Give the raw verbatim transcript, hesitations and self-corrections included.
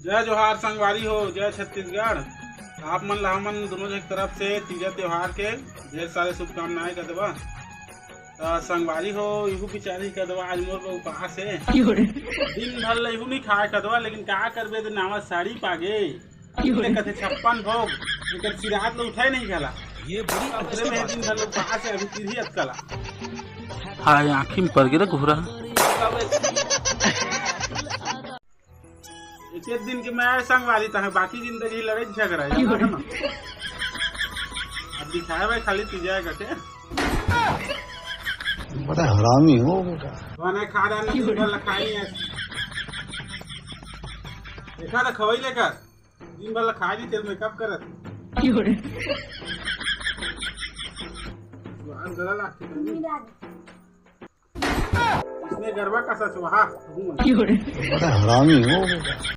जय जोहार संगवारी हो, जय छत्तीसगढ़। आप मन ला हमन दोनों झन के तरफ से तीजा त्योहार के ढेर सारे शुभकामनाएं कर देवा। त संगवारी हो, इहू बिचारी कर देवा, आज मोर बर उपास हे। दिन भर ले इहू नहीं खाए कर देवा, लेकिन का करबे, दे नावा साड़ी पागे। ले कथे छप्पन भोग, एकर सिरात ले उठाए नहीं घला। ये बड़ी ओकरे में दिन भर ले उपास हे, अभी तिरही अतकला। हाय, आँखी में पड़ गे रे घोरा। एक एक दिन के मैं संगवारी तहे, बाकी जिंदगी लड़ाई झगड़ा है, है ना? अब दिखाए भाई खाली पी जाएगा क्या? बड़ा हरामी हो बेटा। बने खा रहा ना, दिन भर लखाई है। देखा था खवाई लेकर, दिन भर लखाई नहीं, तेल मेकअप करत। सुहान गला लागते। इसने गरबा का सचवाहा। बड़ा हरामी हो बेटा।